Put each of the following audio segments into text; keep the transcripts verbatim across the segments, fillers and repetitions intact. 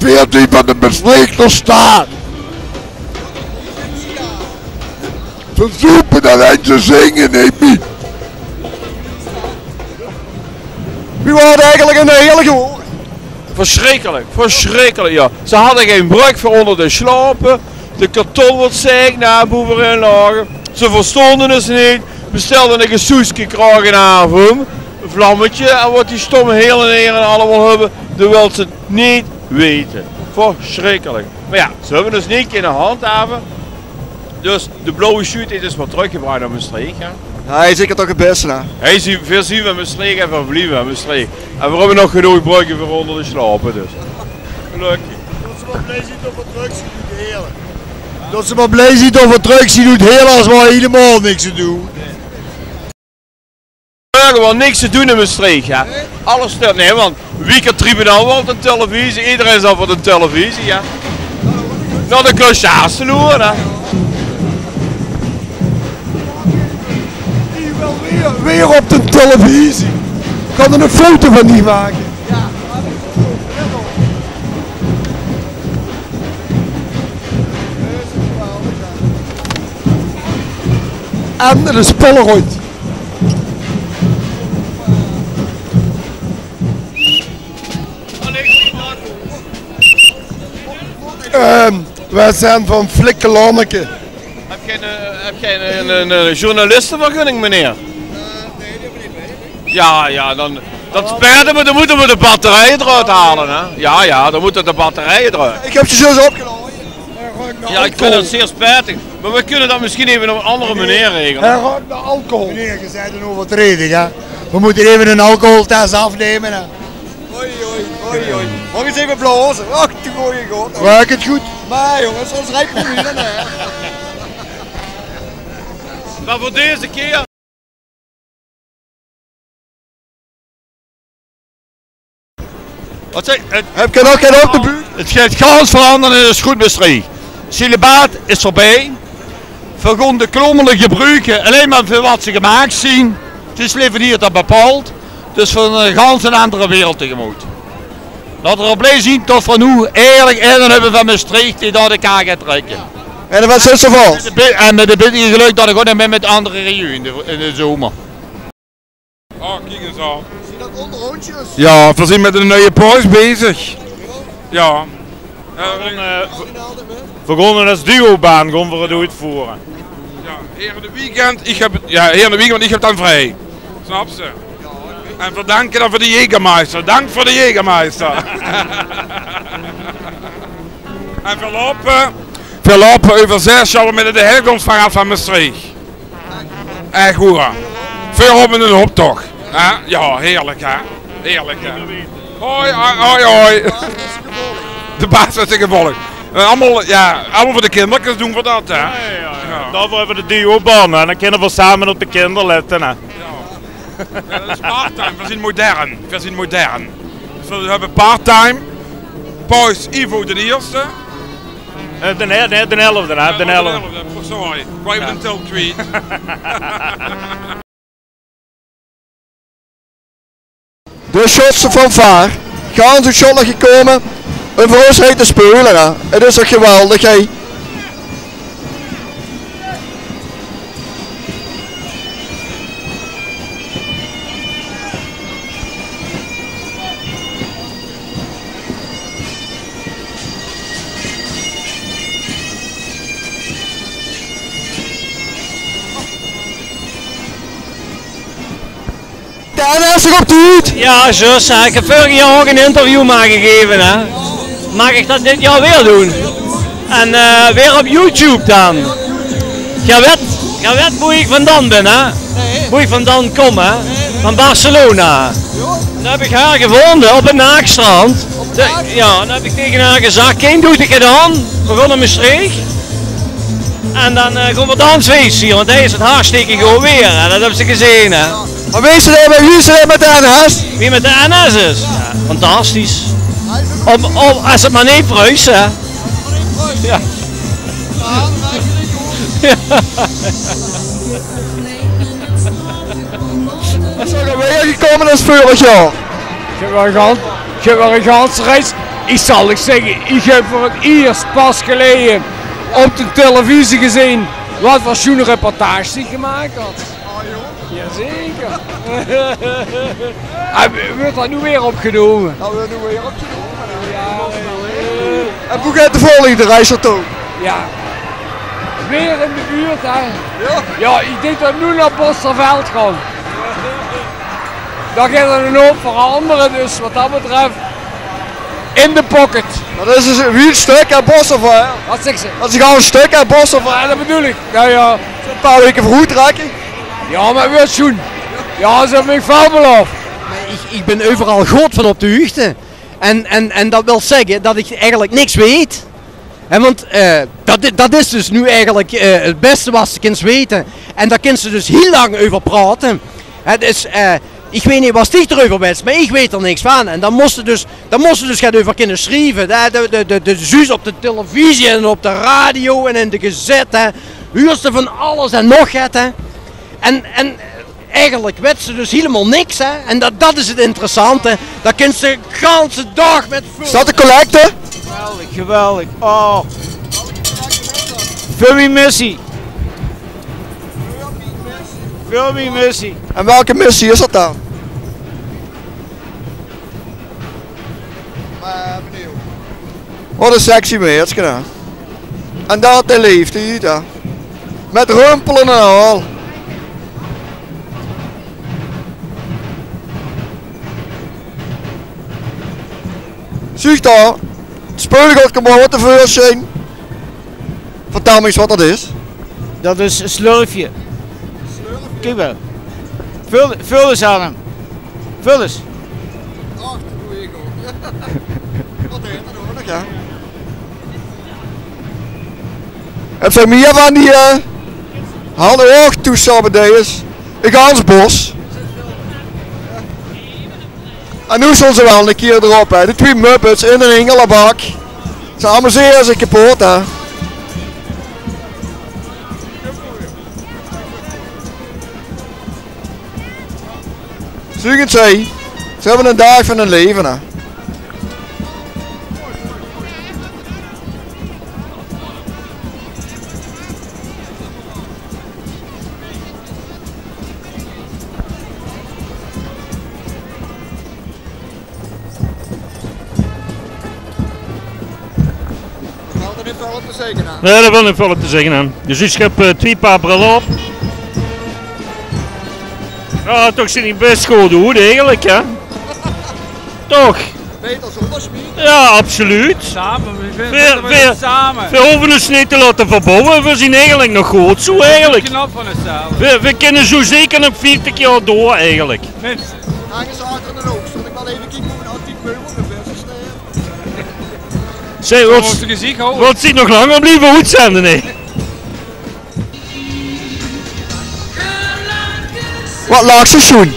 Veert die van de Mestreechter staat. Ze zoepe en ze zinge neet mie. Wie waor 't eigelik in de heerlijke woord? Versjrikkelik, versjrikkelik, jao. Ze hadde gein brögk veur ónger te sjlaope. De karton woort zeik nao boeve in laoge. Ze verstónge us neet. Bestèlde e gesoeske, kraoge 'n aaf um. Vlammetje en wat die stómme hele heren allemaol höbbe, de wèlt ze neet weite. Versjrikkelik. Mer jao, ze höbbe us neet kinne handhave. Dus de blauwe sjuut is dus weer trökgebrach nao Mestreech, hè? Jao, hae is zeker toch 't bèste, hè? Hae is, veer zien van Mestreech en veer blieve in Mestreech. En veer höbbe nog genóg brögke veur ónger te sjlaope, dus. Gelökkig. Tot ze mer blie zien tot veer trök zien oet Heerle. Tot ze mer blie zien tot veer trök zien oet Heerle, es veer hielemaol niks te doon. Veer höbbe gewoon niks te doon in Mestreech, hè. Alles stèlt, nae, want wie kan tribunaal waal op de televisie, ederein zit veur de televisie, hè. Nao de clochards te loere, hè. Die waal weer, weer op de televisie. Kan d'r 'n foto van die make? En de Polaroid. Ehm, veer zien van Flikke Lanneke. Höb geer 'n, eh, höb geer 'n, 'n, 'n, 'n journalistevergunning, meneer? Jao, jao, dan, dat spijt me, dan mótte veer de batterije d'roet haole, hè? Jao, jao, dan mótte de batterije d'roet. Ich höb ze zjus opgelaoje. Jao, ich vinj dat zeer spijtig. Mer veer kinne dat mesjien effe op 'n anger meneer regele. Hae ruuk nao alcohol. Meneer, geer zeet in euvertraejing, hè? Veer mótte effe 'n alcoholtest aafneme, hè? Oei, oei, oei, oei. Maag ich ins effe blaoze? Och, de gooje god. Ruuk 't good? Mer jónges, soms riek 't neet, hè. Mer veur deze kier. Wat zag, 't, höb geer nog gein op de buut? 't Geit gans verangere in 't Groet Mestreech. Celibaat is veurbie. Veer gaon de klommele gebruke allein mer veur wat ze gemaak zien. 't Is leever neet dat bepaalt. Dus veer gaon 'n gans anger wereld tegemoot. Laot veer blie zien tot veer noe eigelik eine höbbe van Mestreech die dao de kaart geit trèkke. En wat zits se veur? En mit de bittige gelök dat ich ouch nog mit, mit anger reünie in de, in de zomer. Oh, kiek ins aan. Zien dat óngerhóndjes? Jao, veer zien mit 'n nuje pries bezig. Jao. Veer gaon, eh, veer gaon es duobaan gaon veer 't oetveure. Jao, hie in 't weekend, ich höb, jao, hie in 't weekend, ich höb dan vrie. Snaps se? En veer danke dan veur de Jägermeister. Dank veur de Jägermeister. En veer loupe, veer loupe euver zès jaor mit de Herkomstparade van Mestreech. Ech hoera. Veurop in d'n optoch. Hè? Jao, heerlik, hè? Heerlik, hè? Hoi, hoi, hoi, hoi. De baas is gevolg. Eh, allemaol, jao, allemaol veur de kinderkes doon veer dat, hè? Jao, jao, jao. Dan veur effe de duobaan, hè. Dan kinne veer same op de kinder lètte, hè. Jao. Jao, dat is parttime. Veer zien modern. Veer zien modern. Dus veer höbbe parttime Paus Ivo d'n Ierste. Eh, d'n, nae, d'n elfde, hè, d'n elfde. Sorry, ich waas effe d'n tel kwiet. De Sjotse fanfaar. Gans oet Sjotland gekómme um veur ós hie te speule, hè. 't Is toch geweldig, hè. De N S nog op de hoed. Jao, zjus, hè. Ich höb veurig jaor ouch ein interview mage gaeve, hè. Maag ich dat dit jaor weer doon? En, eh, weer op YouTube dan. Geer wèt, geer wèt boe ich vandan bin, hè? Boe ich vandan kóm, hè? Van Barcelona. En dao höb ich häör gevónje op 't Naakstrand. De, jao, en dao höb ich taenge häör gezag: "Kèn doot ich 't aan. Veer gaon nao Mestreech. En dan, eh, gaon veer dansfees viere, want hie is 't hartstikke good weer." En dat höbs se gezeen, hè? Mer wie is 't, wie is 't mit de N S? Wie 't mit de N S is? Jao, fantastisch. Om, om, es 't mer neet bruis, hè? Jao. Jao. Is 't weer gekómme es veurig jaor? Ich höb waal 'n gans, ich höb waal 'n ganse reis Ich zal uch zègke, ich höb veur 't iers pas geleje op de televisie gezeen waat veur sjoen reportage ich gemaak had. Jazeker. Hae wuuert d'r noe weer opgenómme. Hae wuuert noe weer opgenómme. Jao. En wie geit de volgende reis nao toe? Jao. Weer in de buurt, hè. Jao? Jao, ich dink det v'r noe nao Bosterveld gaon. Dao geit 'n houp verangere, dus waat det betröf in de pocket. Det is dus e wied stök, hè, Bosterveld, hè? Waat zaes se? Det is e gaw stök, hè, Bosterveld. Jao, det bedoel ich. Jao, jao. E paar waeke veuroet trèkke. Jao, mer 't wuuert sjoen. Jao, ze höbbe mich väöl belaof. Ich, ich bön euveral good van op de huugde. En, en, en det wil zègke det ich eigelik niks weit. Hè, want, eh, det i-, det is dus noe eigelik, eh, 't bèste waat se kins weite. En dao kins se dus hiel lang euver praote. Hè, dus, eh, ich weit neet waat dich d'r euver weits, mer ich weit d'r niks van. En dao mós se dus, dao mós se dus get euver kinne sjrieve. De, de, de, de, de zuus op de televisie en op de radio en in de gezèt, hè. Huurs se van alles en nog get, hè. En, en Eigelik wèts se dus hielemaol niks, hè? En det, det is 't interessante. Dao kins se de ganse daag mit völle. Is det de collecte? Geweldig, geweldig. Oh. Völ mien missie. Völ mien missie. En welke missie is det dan? Mer benuujd. Waat ein sexy meidske, hè. En det de leeftied, hè. Mit rumpele en al. Zuug dao. 't Speulgood kump waal te veursjien. Vertèl mich ins waat det is. Det is ein slurfje. Kiek waal. Völ, völ ins aan 'm. Völ ins. Ach, de goeie god. Waat haet 'r noe nog, hè? Höbs se mieë van die, eh, Hallo, och, toesjouwer, d'r is e gans bos. En noe zölle ze waal ein kier d'rop, hè. De twie Muppets in ein ingelebak. Ze amusere zich kepot, hè. Zuug ins, hè. Ze höbbe ein daag van hun laeve, hè. Vèlt d'r neet väöl op te zègke, hè? Nae, dao vèlt neet väöl op te zègke, hè. Dus ich höb, eh, twie paar brille op. Jao, toch zeen die bès good oet, eigelik, hè? Toch? Beter zónger smiet. Jao, absoluut. Same, veer, veer, veer hove ós neet te laote verbouwe. Veer zeen eigelik nog good zoe, eigelik. Knap van ós zelf. Veer, veer kinne zoe zeker nog veertig jaor door, eigelik. Mins. Erges achter de loog, zal ich waal effe kieke wie 'n antiek meubel de bèste is. Zèk, wils se nog langer blieve oetzende, hè? Waat lachs se, Sjoen?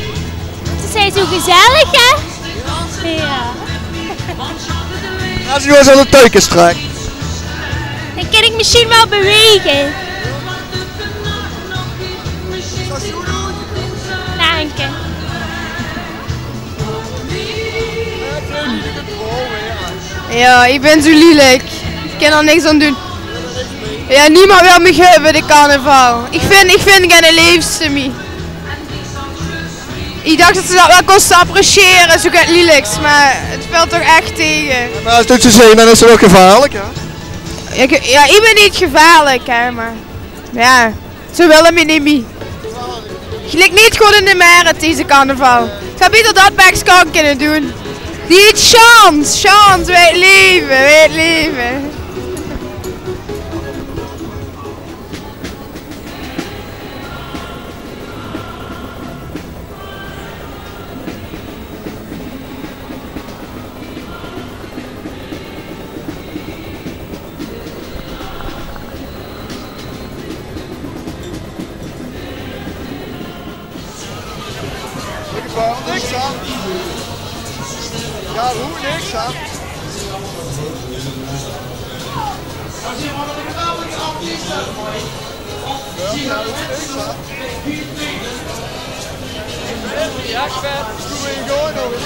Ze zeen zoe gezellig, hè? Jao. Es se noe ins aan de tuikes trèks. Dan kin ich mesjien waal bewege. Danke. Jao, ich bön zoe lielek. Ich kin d'r niks aan doon. Jao, niemes wil mich höbbe, de carnaval. Ich vinj, ich vinj geine leefste mie. Ich dach det ze det waal kóste appreciëre, zoe get lieleks, mer 't vèlt toch ech tege. Mer es se det zoe zuus, dan is 't waal gevaorlik, hè? Jao, ich, jao, ich bön neet gevaorlik, hè, mer jao. Ze wille mich neet mie. Ich lik neet good in de mer dees carnaval. Ich had baeter det bekske aan kinne doon. Die heet Sjans, Sjans, wee 't laeve, wee 't laeve. Niks aan. Jao, wie niks aan? Jao, jao, niks aan. Jao, ich bön, doe ich gewoon nog ins.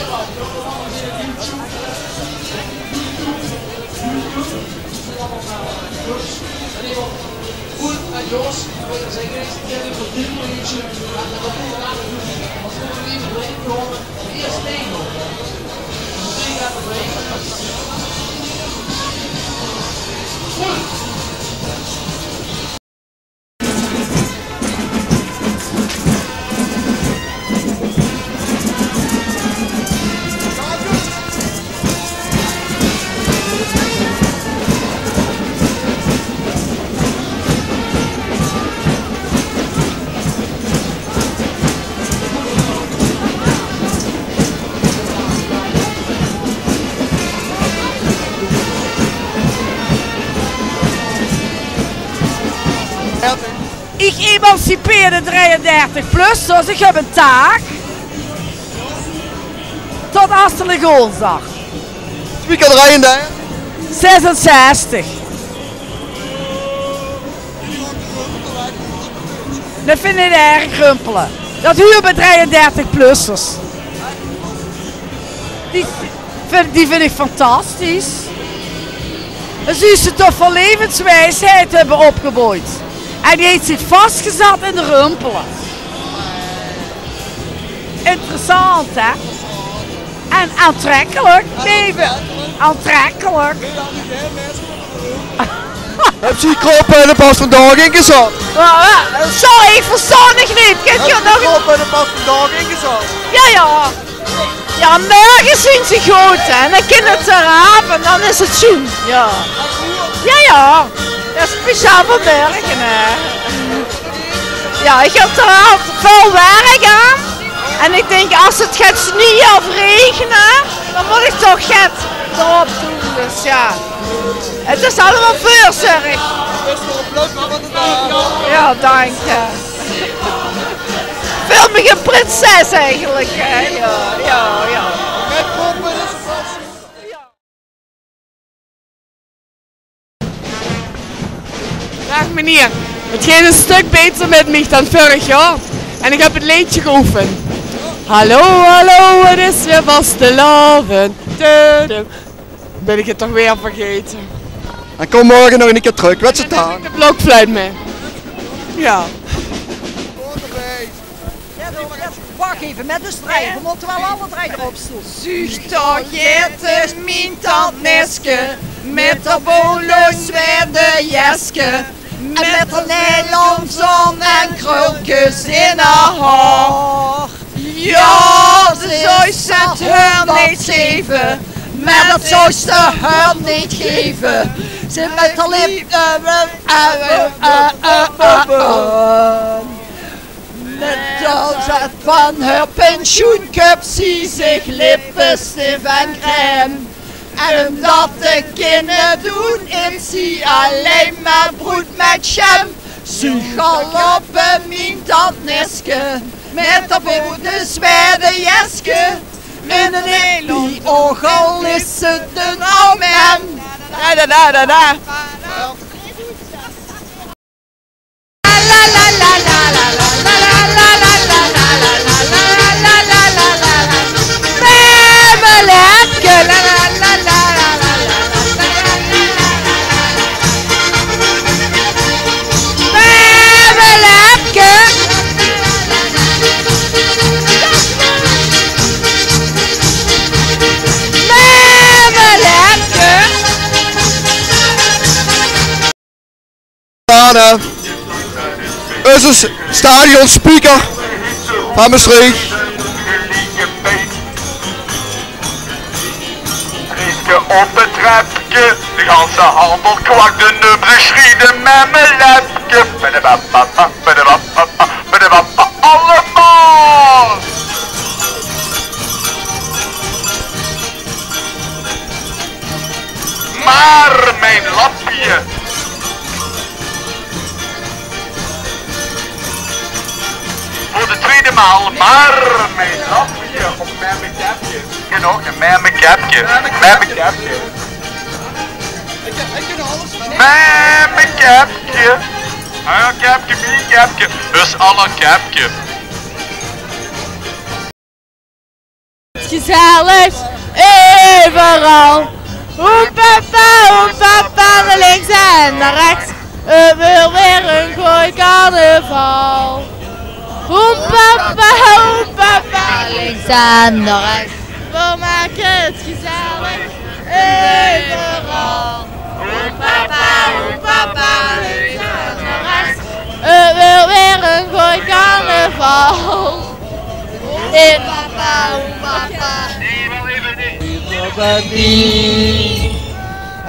Ich emancipeer de drieëndertig plus, dus ich höb ein taak. Tot Assele Goonsdag. Wie kan drieëndertig? Zesenzestig. Det vinj ich erg rumpele. Det huurt bie drieëndertig-plussers. Die vinj, die vinj ich fantastisch. Ein zuus ze toch van levenswiesheid höbbe opgeboewd. En die haet zich vasgezat in de rumpele. Interessant, hè? En aantrekkelik. Nae, aantrekkelik. Höbs se die krop en de pas vandaag ingezat? Wa-, wa-, sorry, ich verstaon dich neet. Höbs se die krop en de pas vandaag ingezat? Jao, jao. Jao, morge zeen ze good, hè. En dan kinne ze 't d'raaf en dan is 't zoen. Jao. Jao, jao. Det is speciaal veur morge, hè. Jao, ich höb d'r al väöl werk aan. En ich dink, es 't geit snieje of regene, dan mót ich toch get d'rop doon. Dus jao, 't is allemaol veurzichtig. Jao, dank dich. Ich veul mich ein prinses eigelik, hè. Jao, jao, jao. Daag meneer, 't geit ein stök baeter mit mich dan vörig jaor. En ich höb 't leedje geoefend. Hallo, hallo, 't is weer vastelaovend. Tudu. Bön ich 't toch weer vergaete. En kóm morge nog ein kier trök, wèts se 't dan? De blokfluit mit. Jao. Jao, dan, jao, wach effe, mit us drieje. Veer mótte waal alle drieje d'rop stoon. Zuug toch, jette, mien tant Neske, mit häör bolo zwarte jeske, mit häör nylon zón en krulkes in häör haor. Jao, det zóws se häör neet geve, mer det zóws se häör neet geve. Ze mit häör lip, eh, eh, eh, eh, eh, eh, eh. Net es van häör pensioenköp zie zich lippestif en crème. En umdet de kinjer doen, eet zie allein mer broed mit jam. Zuug al op, mien tant Neske, mit häör bolo zwarte jeske. In ein epi, ouch al is 't ein aw mem. Da, da, da, da, da. Mèmelepke. Mèmelepke. Daan, eh, eus stadionspeaker vaan Mestreech. Drieke op 't repke, de ganse handel kwak, de nubbe sjriede: mèmelepke. Bedebapapa, bedebapapa, bedebapapa, allemaol. Maar mien lapje. Veur de twiede maol, maar mien lapje. Of mèmekepke. Genóg, ein mèmekepke. Mèmekepke. Mèmekepke. Häör kepke, mien kepke. Dus alle kepke. Gezellig, euveral. Hoepapa, hoepapa, Links en nao rechs, 't weurt weer 'ne gooje carnaval. Hoempapa, hoempapa, links en nao rechs. Veer make 't gezellig euveral. Hoempapa, hoempapa, links en nao rechs. 't Weurt weer 'ne gooje carnaval. Hoempapa, hoempapa.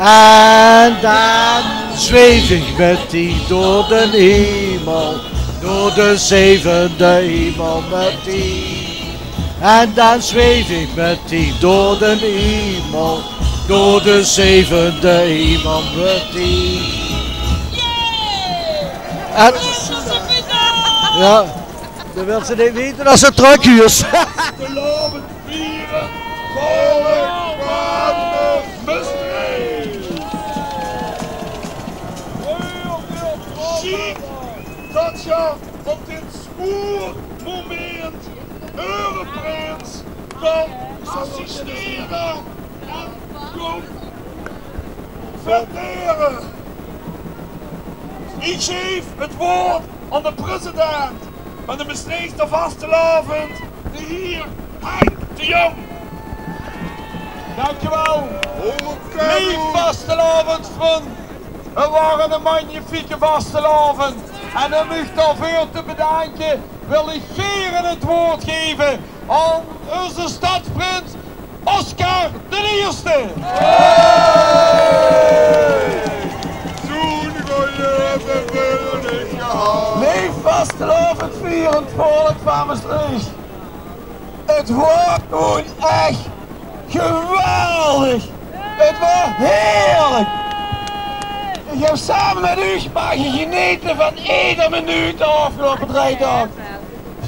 En dan zweef ich mit dich door den hemel, door de zevende hemel mit dich. En dan zweef ich mit dich door den hemel, door de zevende hemel mit dich. En, jao, dan wils se neet weite es se trök huurs. Vastelaovend viere, volk vaan Mestreech. Sjiek tot geer op dit zwoer moment eure prins kóntj assistere en kóntj vertere. Ich geef 't woord aon de president vaan de Mestreechter vastelaovend, de heer Henk de Jong. Dankjewel. Leef vastelaovendsvrun, 't waor 'ne magnifieke vastelaovend. En um uch daoveur te bedaanke, wil ich gaer 't woord geve aon eus stadsprins Oscar d'n Ierste. Zoe'n gooj aovend höbbe v'r neet gehad. Leef vastelaovendvierend volk vaan Mestreech. 't Waor gewoen ech geweldig. 't Waor heerlik. Ich höb same mèt uuch mage genete vaan eder minuut de aofgeloupe drei daog.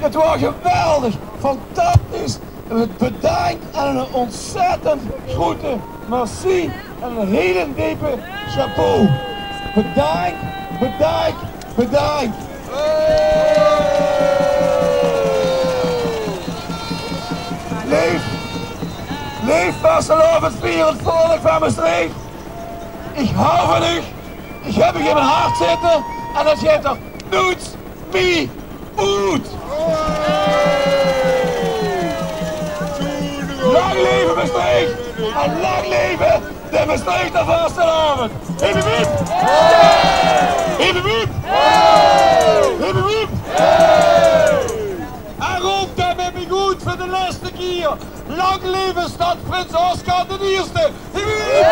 't Waor geweldig, fantastisch. En bedaank en 'n ontzèttend groete merci en 'n hiel depe chapeau. Bedaank, bedaank, bedaank. Leef, leef vastelaovendvierend volk vaan Mestreech. Ich hou vaan uuch. Ich höb uuch in mien hart zitte. En dat geit toch noets mie oet. Lang leve Mestreech en lang leve de Mestreechter vastelaovend. Hiep, hiep, hiep. Hiep, hiep. Hiep, hiep. En roop daan mèt miech good veur de lèste kier: lang leve stadsprins Oscar d'n Ierste. Hiep, hiep.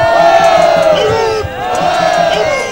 Hiep, hiep. Hiep, hiep.